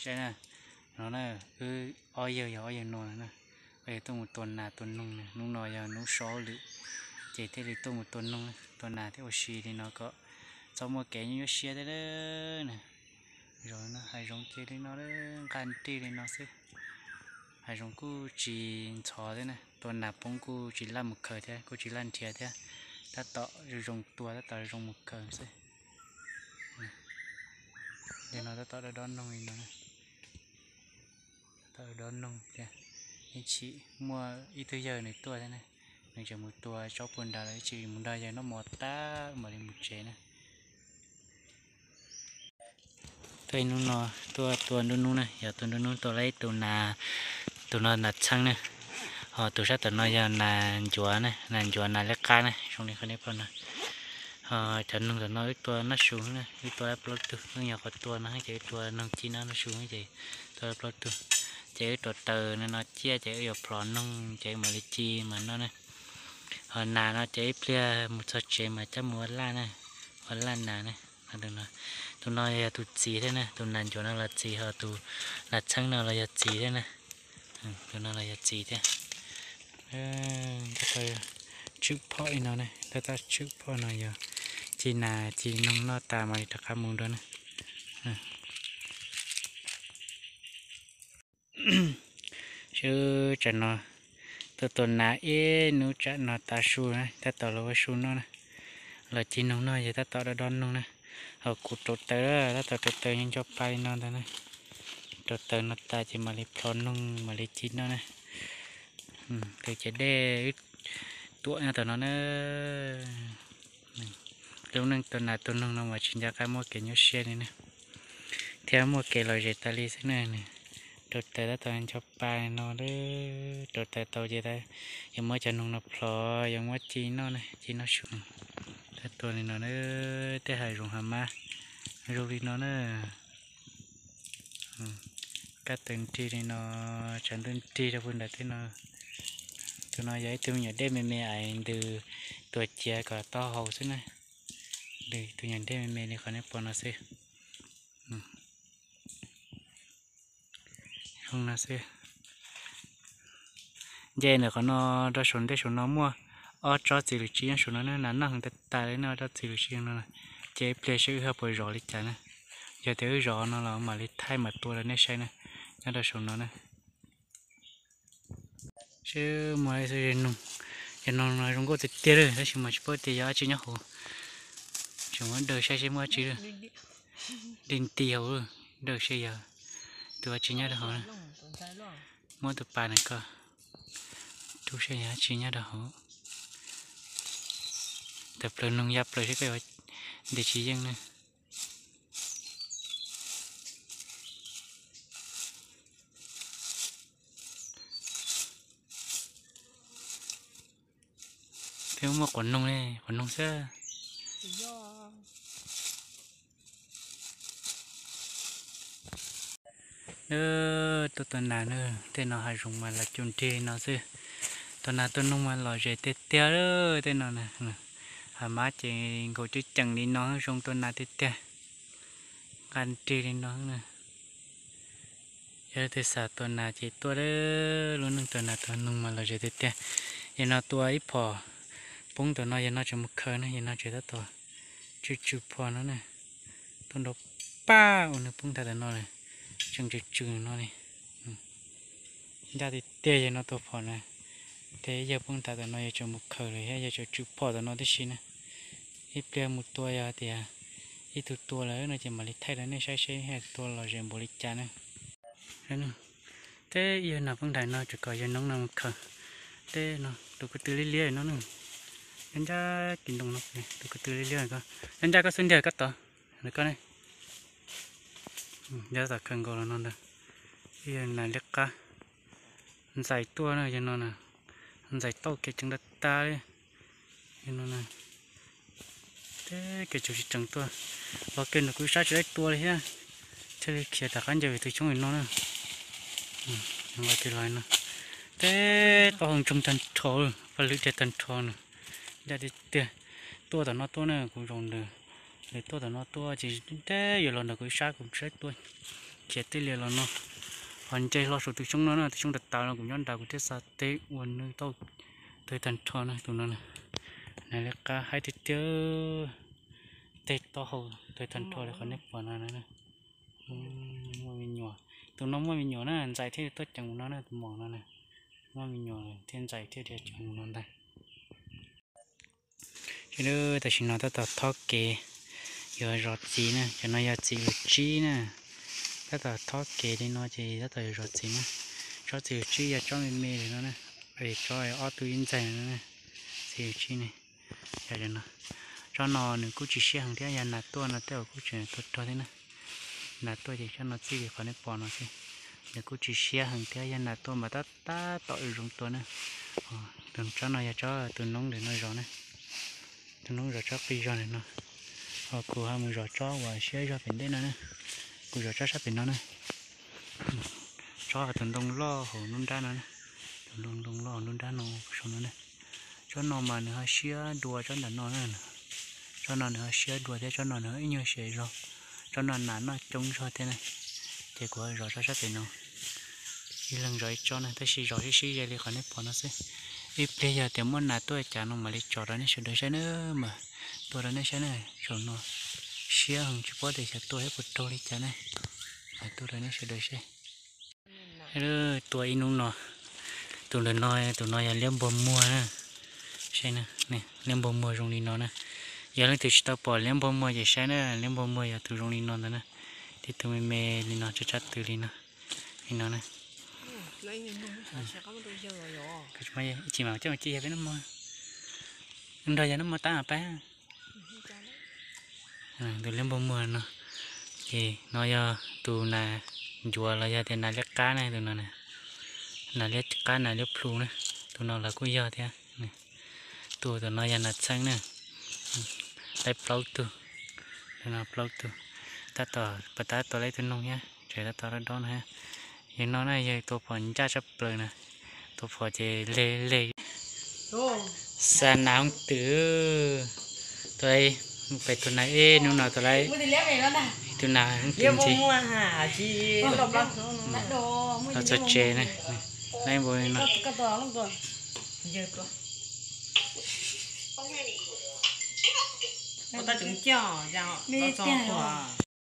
Saib na, no na, wb ob yawg yog ob yawg no na, ob yawg tuaj mus tua nas tua noog na, hnub no yog hnub so lwm, ces thiaj li tuaj mus tua noog, tua nas thiab ua si li no kom txhob muaj kev nyuaj siab thiab na. Zoo no hav zoov ces li no, nqaj nrig li no xwb. Hav zoov kuj tsis ntxhov thiab na, tua nas poob kuj tsis laj mus khaws thiab, kuj tsis laj nrhiav thiab, tab tom zoo zoo tua, tab tom zoo mus khaws xwb. Li no tab tom dob dob noog li no, tab tom dob noog thiab. Ib chim muaj ib tug yawg nws tuaj thiab na, nws tseem mus tua tsob puag nrad lawm, ib chim mus nrog yawg noj mov tag mam li mus tsev na. Tuaj ib hnub no, tuaj tua nruab hnub na, yog tua nruab hnub tua tau ib tus nas, tus no nas txheeb na, ho tus sab tom no yog nas ncuav na, nas ncuav nas liab qab na, zoo li qhov nej pom no. Ho cov noog tom no wb tua noj su na, wb tua plaub tug, wb nyuam qhuav tua no ces wb tua noog ci no noj su ces tua plaub tug. Ces wb rauv taws no no ciaj ces wb yuav plhov noog ces wb mam li ci mas noj na. Ho nas no ces ib pliag mus txog tsev mas coj mus ua laj na, ua laj nas na. Tus no yog tus txiv thiab na, tus nas ncuav no los txiv, ho tus nas txheeb no los yog txiv thiab na. Tus no los yog txiv thiab. Tab tom tswm phom li no ne, tab tom tswm phom no yog ci nas ci noog noj tas mam li rov qab mus dua na. Sib tsam no tuaj tua nas ib hnub tsam no tav su na, tab tom los ua su noj na. Los ci noog noj yog tab tom dob dob noog na. Ho kuv rauv taws, tab tom rauv taws nco pa li no ntag na. Rauv taws no tas ces mam li plhov noog mam li ci noj na. Tus cov dej wb tuam nyob tom no na. Lub neej tua nas tua noog no mas tsis nco qab muaj kev nyuaj siab li na, thiab muaj kev lom zem tas li xwb na. Rauv taws tab tom nco pa no, rauv taws tau ces yuav muab cov noog no plhov yuav muab ci noj na, ci noj su. Tab tom li no na, tej hav zoov hav mab zoo li no na. Kab taws nrig li no, tshav ntuj nrig rau puag nram tej no. Tus no yog ib tug me nyuam dej me me es ntws tuag ciav kom taub hau xwb na. Ntws tus nyuam dej me me li qhov nej pom no xwb. Zoo no xwb. Nce ntawm qhov no rau saum ntej saum no muaj ob tsob txiv lws tsib nyob saum no na, nas noj heev tas tas li na, ob tsob txiv lws tsib no na. Ces ib pliag seb wb ho puas zov li cas na. Yog tias wb zov no los mam li thaij mam tua rau nej saib na, nyob rau saum no na. Seb muaj ib xwb ze noog, cov noog no zoo nkauj tiag tiag li tab sis mas tsis paub tias yog dab tsi nyob hauv. Tseem muab daws saib seb muaj dab tsi li. Nti nti hauv, daws saib yog tus dab tsi nyob rau hauv na. Muab tus pas na koj rub saib yog dab tsi nyob rau hauv. Tawm plaws noog ya plaws seb koj yuav nti tsis yeej na. Peb muaj quav noog ne, quav noog xwb. Tuaj tua nas na, tej no hav zoov mas los cuag nrig no xwb. Tua nas tua noog mas lom zem tiag tiag tej no na. Hav mab ces nkaus coob ceem li no zoo tua nas tiag tiag. Nqa nrig li no na. Yog leej twg xav tua nas ces tuaj, lub neej tua nas tua noog mas lom zem tiag tiag. Yog no tua ib phom poob tom no, yog no tseem mus khaws na, yog no tseem tab tom tsw tsw phom no na. Tuaj nrau paj ua nws poob nthav tom no lawm, tseem tsw tsw no li. Ncaj tiag tiag yog no tua phom na. Tej yawg poob nthav tom no yog tseem mus khaws lawm thiab yog tseem tsw phom tom no tib si na. Ib pliag mus tua yog tias ib tug tua lawm no ces mam li thaij rau nej saib seb tua lom zem npaum li cas na. Tej yawg nas poob nthav no tseem kom yawg noob no mus khaws. Tej no tus ko tw liab liab no na. Ncaj ncaj kis ntoo no tus ko tw liab liab ko. Ncaj ncaj koj xub ntiag koj tod, koj ne. Ncaj tom khaws nkaus los no ntag. Ib yawg nas liab qab. Ntxais tuaj na yawg no na. Ntxais tauj kev tseem tag tag li. Yawg no na. Tej kev tseem tsis tseem tuaj. Los kev ntawm kuv sab tsis laib tua li thiab. Thiaj li khiav rov qab ncaws tus xyoob li no na. Los kev los no. Tej taub hau ntsoog tag nrho, vaj lwm tiag tag nrho na. Ncaj tiag tiag. Tuaj tom no tuaj na kuv zaum ntawd. Lawv tuaj tom no tuaj ces tej yuav los ntawm kuv sab kuv tsis laib tua. ciam tej lias los no. Ho nce hlo saum tus xyoob no na, tus xyoob tawv tawv no kuv nyob nrad kuv thiaj xa teg ua nws tau tawg tag nrho na tus no na. Nas liab qab haib tiag tiag, teg taub hau tawg tag nrho li qhov nej pom no na. Muaj me nyuam, tus no muaj me nyuam na, ntxais thiaj tuaj ceev mus no na, tus mos no na. Muaj me nyuam thiaj ntxais thiaj dhia ceev mus no ntag. Tam sim no tab tom thob kev yuav zov txiv na, cov no yog txiv lus tsib na. Tab tom thob kev li no ces tab tom yuav zov txiv na. Tsob txiv lus tsib yog tsob me me li no na, tsob ob tug ib ntxaig no na. Txiv lus tsib ne, yog no. Tsob no nws kuj tsis siab heev thiab, yog nas tuaj no tej zaum kuj tseem tuaj rog thiab na. Nas tuaj ces tsob no txij li qhov nej pom no xwb. Nws kuj tsis siab heev thiab, yog nas tuaj mas tab tab tom zoo tua na. Tsob no yog tsob tus noob ntawm no zov na. Tus noob zov tsob qis zog ntawm no. Ho kuv ho mus zov tsob uas siab zog pem ntej no na. Kuv zov tsob sab pem no na. Tsob tus ntoo loj hauv nruab nrab no na. Tus ntoo loj hauv nruab nrab no, saum no na. Tsob no mas nws ho siab dua tsob ntawm no na. Tsob no nws ho siab dua thiab, tsob no nws ho ib nyuag siav zog. Tsob no nas noj coob zog thiab na. Ces kuv ho zov tsob sab pem no. Ib leeg zov ib tsob na, tab sis zov sib sib ze li qhov nej pom no xwb. Ib pliag yog tias muaj nas tuaj cas no mam li tso rau nej sawv daws saib na, mas tua rau nej saib na. Saum no siab heev tsis paub tias xyov tua thiab puas raug li cas na. Mas tua rau nej sawv daws saib. Tua ib hnub no, tus ntawm no, tus no yog liab npua muag na. Saib na, liab npua muag zoo li no na. Yog leej twg tsis tau pom liab npua muag ces saib na, liab npua muag yog tus zoo li no ntawd na. Tib tug me me li no, tsab tsab tw li no, li no na. Ib chim mas coj mus ci yog peb noj mov, nrog yog noj mov tab pab. Tus liab npua muag no, ces no yog tus nas ncuav los yog tias nas liab qab na, tus no na. Nas liab qab nas liab plhu na, tus no los kuj yog thiab. Tus, tus no yog nas txheeb na. Laib plaub tug, tus no plaub tug. Tab tom, pas tab tom laib tug noog thiab, tseem tab tom dob dob no thiab. Yog no na yog tus phom ncaj tshaj plaws na, tus phom ces leg leg. Xa nas hoob twm, tus, pem tus nas eb hnub no tus laib, tus nas hoob twm ntxiv. Los txog tsev na, laib npua no. Tab tseem coj, txog tuag.